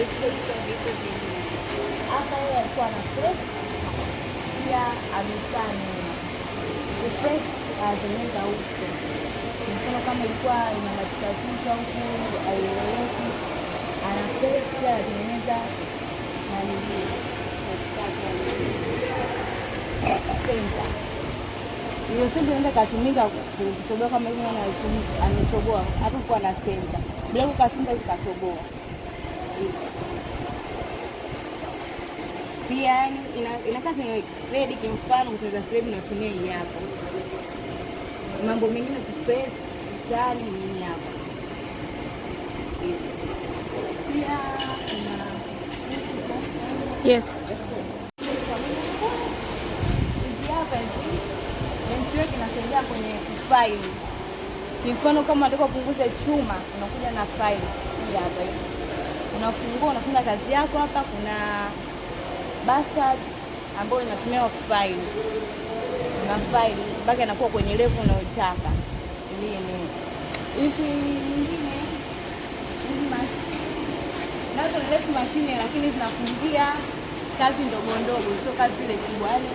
Vitu vitu vingine. Hapa yeye alikuwa na face, pia amekaa nyuma. Kuface anatengeneza uso. Mfano kama ilikuwa ina matatizo huku haieleweki, ana face pia anatengeneza nanilii center. Hiyo center inaweza ikatumika kutoboa kama hivi, naona ametoboa hapo kwa na center. Bila kuweka center zikatoboa. Hivyo. Pia yani inakaa kwenye sled, kimfano kutengeneza sled unatumia hii hapa. Mambo mengine kuface, utani ni hii hapa. Hivyo. Pia kuna Yes. Hizi hapa hizi benchwork inasaidia kwenye kufaili. Kimfano kama unataka upunguze chuma, unakuja na faili hii hapa hii. Unafungua, unafanya kazi yako hapa. Kuna bastard ambayo inatumia kufaili, una faili mpaka inakuwa kwenye level unayotaka ili eneo. Hizi nyingine hizi nazo ni lathe mashine, lakini zinafungia kazi ndogo ndogo, sio kazi zile kubwa. Yaani